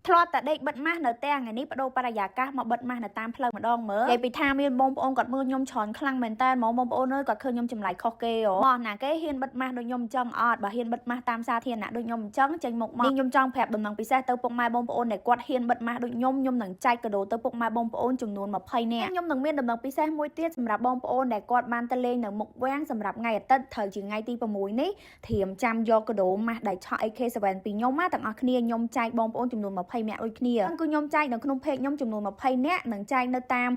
ធ្លាប់តែដេកបិទម៉ាស់នៅផ្ទះថ្ងៃនេះបដូរបរិយាកាសមកបិទម៉ាស់នៅតាមផ្លូវម្ដងមើលនិយាយពីថាមានបងប្អូនគាត់មើលខ្ញុំច្រើនខ្លាំងមែនតើហ្មងបងប្អូនអើយគាត់ឃើញខ្ញុំចម្លែកខុសគេហ៎មកណាគេហ៊ានបិទម៉ាស់ដូចខ្ញុំអញ្ចឹងអត់បើហ៊ានបិទម៉ាស់តាមសាធារណៈដូចខ្ញុំអញ្ចឹងចេញមុខមកនេះខ្ញុំចង់ប្រាប់ដំណឹងពិសេសទៅពុកម៉ែបងប្អូនដែលគាត់ហ៊ានបិទម៉ាស់ដូចខ្ញុំខ្ញុំនឹងចែកកាដូទៅពុកម៉ែបងប្អូនចំនួន20នាក់ខ្ញុំនឹងមានដំណឹងពិសេសមួយទៀតសម្រាប់បងប្អូនដែលគាត់បានទៅលេងនៅមុខវាំងសម្រាប់ថ្ងៃអាទិត្យត្រូវជាថ្ងៃទី6នេះត្រៀមចាំយកកាដូម៉ាស់ដៃឆក់ AK7 ពីខ្ញុំណាទាំងអស់គ្នាខ្ញុំចែកបងប្អូនចំនួន20នាក់ដូចគ្នាគឺខ្ញុំចែកនៅក្នុង page ខ្ញុំចំនួន20នាក់និងចែកនៅតាម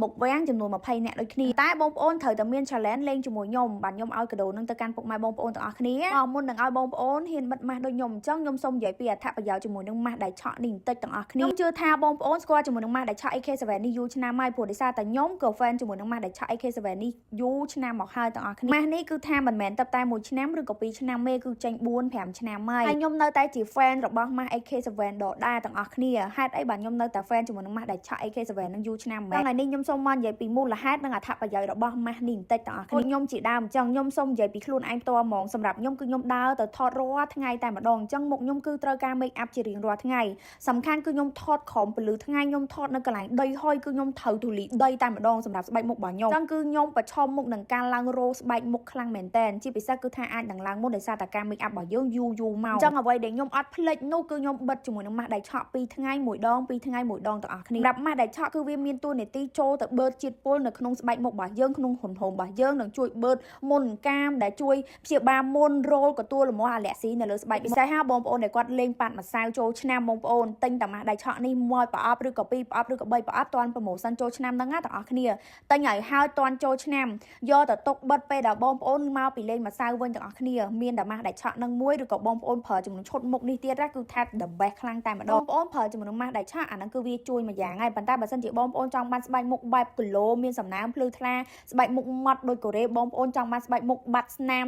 មុខវាំងចំនួន20នាក់ដូចគ្នាតែបងប្អូនត្រូវតែមាន challenge លេងជាមួយខ្ញុំបាទខ្ញុំឲ្យកដោនឹងទៅកាន់ពុកម៉ែបងប្អូនទាំងអស់គ្នាអមុននឹងឲ្យបងប្អូនហ៊ានបិទម៉ាស់ដូចខ្ញុំអញ្ចឹងខ្ញុំសូមនិយាយពីអត្ថប្រយោជន៍ជាមួយនឹងម៉ាស់ដៃឆក់នេះបន្តិចទាំងអស់គ្នាខ្ញុំជឿថាបងប្អូនស្គាល់ជាមួយនឹងម៉ាស់ដៃឆក់ AK7 នេះយូរឆ្នាំហើយព្រោះដោយសារតែខ្ញុំក៏ fan ជាមួយនឹងម៉ាស់ដៃឆក់ AK7 នេះយូរឆ្នាំមកហើយទាំងអស់គ្នាម៉ាស់នេះគឺថាមិនមែនតែតែមួយឆ្នាំឬក៏ពីរឆ្នាំទេគឺចេញ4 5ឆ្នាំហើយហើយខ្ញុំនៅតែជា fan របស់ម៉ាស់ AK7 ដដែលទាំងអស់គ្នាហេតុអីបាទខ្ញុំនៅតែ fan ជាមួយនឹងម៉ាស់ដៃឆក់ AK7 នឹងយូរឆ្នាំមែនថ្ងៃនេះខ្ញុំសូមមកនិយាយពីមូលហេតុនិងអត្ថប្រយោជន៍របស់ម៉ាស់នេះបន្តិចទាំងអស់គ្នាខ្ញុំជាដើមអញ្ចឹងខ្ញុំសូមនិយាយពីខ្លួនឯងផ្ទាល់ហ្មងសម្រាប់ខ្ញុំគឺខ្ញុំដើរទៅថតរាល់ថ្ងៃតែម្ដងអញ្ចឹងមុខខ្ញុំគឺត្រូវការ make up ជារៀងរាល់ថ្ងៃសំខាន់គឺខ្ញុំថតក្រោមពន្លឺថ្ងៃខ្ញុំថតនៅកន្លែងដីហុយគឺខ្ញុំត្រូវទូលីដីតែម្ដងសម្រាប់ស្បែកមុខរបស់ខ្ញុំអញ្ចឹងគឺខ្ញុំប្រឈមមុខនឹងការឡើងរោស្បែកមុខខ្លាំងមែនតើជាពិសេសគឺថាអាចនឹងឡើងមុនដោយសារតែការ make up របស់យើងយូរយូរមកអញ្ចឹងអ្វីដែលខ្ញុំអត់ភ្លេចនោះគឺខ្ញុំបិទជាមួយនឹងម៉ាស់ដៃឆក់2ថ្ងៃមួយដង2ថ្ងៃមួយដងទាំងអស់គ្នាសម្រាប់ម៉ាស់ដៃឆក់គឺវាមានតួនាទីចូលទៅបឺតជាតិពុលនៅក្នុងស្បែកមុខរបស់យើងក្នុងហ៊ុនហូមរបស់យើងនឹងជួយបឺតមុនកាមដែលជួយព្យាបាលមុនរោលកទួលលមាស់អាឡែស៊ីនៅលើស្បែកពិសេសហាបងប្អូនដែលគាត់លេងប៉ាត់ម្សៅចូលឆ្នាំបងប្អូនទិញតែម៉ាស់ដៃឆក់នេះមួយប្រអប់ឬក៏ពីរប្រអប់ឬក៏បីប្រអប់ទាន់ promotion ចូលឆ្នាំហ្នឹងណាទាំងអស់គ្នាទិញឲ្យហើយទាន់ចូលឆ្នាំយកទៅទុកបិទពេលដែលបងប្អូនមកពីលេងម្សៅវិញទាំងអស់គ្នាមានតែម៉ាស់ដៃឆក់នឹងមួយឬក៏បងប្អូនប្រើចំនួនឈុតមុខនេះទៀតណាគឺថា the best ខ្លាំងតែម្ដងបងប្អូនប្រើចំនួនម៉ាស់ដៃឆក់អាហ្នឹងគឺវាជួយមួយយ៉ាងហើយប៉ុន្តែបើសិនជាបងប្អូនចង់បានស្បែកមុខបែបគីឡូមានសំណើមភ្លឺថ្លាស្បែកមុខម៉ត់ដូចកូរ៉េបងប្អូនចង់បានស្បែកមុខបាត់ស្នាម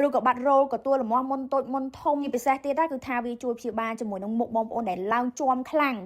ឬក៏បាត់រោលក៏ទួលលមាស់មុនតូចមុនធំពិសេសទៀតណាគឺថាវាជួយព្យាបាលជាមួយនឹងមុខបងប្អូនដែលឡើងជាំខ្លាំង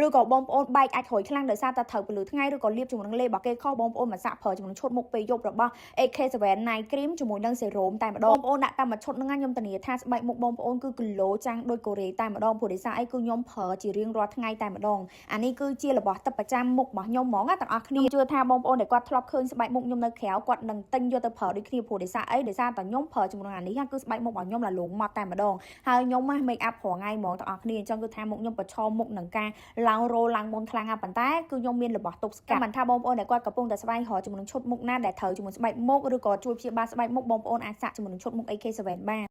ឬក៏បងប្អូនបែកអាចក្រួយខ្លាំងដោយសារតែត្រូវពលឺថ្ងៃឬក៏លាបជាមួយនឹងលេរបស់គេខុសបងប្អូនមកសាក់ប្រើជាមួយនឹងឈុតមុខពេលយប់របស់ AK7 Night Cream ជាមួយនឹងសេរ៉ូមតែម្ដងបងប្អូនដាក់តាមមួយឈុតហ្នឹងខ្ញុំធានាថាស្បែកមុខបងប្អូនគឺគីឡូចាំងដូចកូរ៉េតែម្ដងព្រោះដោយសារអីគឺខ្ញុំប្រើជារៀងរាល់ថ្ងៃតែម្ដងអានេះគឺជារបស់ទឹកប្រចាំមុខរបស់ខ្ញុំហ្មងណាទាំងអស់គ្នាជឿថាបងប្អូនដែលគាត់ធ្លាប់ឃើញស្បែកមុខខ្ញុំនៅក្រៅគាត់នឹងទិញយកទៅប្រើដូចគ្នាព្រោះដោយសារអីដោយសារតែខ្ញុំប្រើជាមួយនឹងអានេះគឺស្បែកមុខរបស់ខ្ញុំឡាលងមកតែម្ដងហើយខ្ញុំមក make up រាល់ថ្ងៃហ្មងទាំងអស់គ្នាអញ្ចឹងគឺថាមុខខ្ញុំប្រឈមមុខនឹងការឡើងរោឡើងមុនខ្លាំងណាស់ប៉ុន្តែគឺខ្ញុំមានរបស់ទប់ស្កាត់មិនថាបងប្អូនដែលគាត់កំពុងតែស្វែងរកជាមួយនឹងឈុតមុខណាដែលត្រូវជាមួយស្បែកមុខឬក៏ជួយព្យាបាលស្បែកមុខបងប្អូនអាចសាកជាមួយនឹងឈុតមុខ AK7 បាន។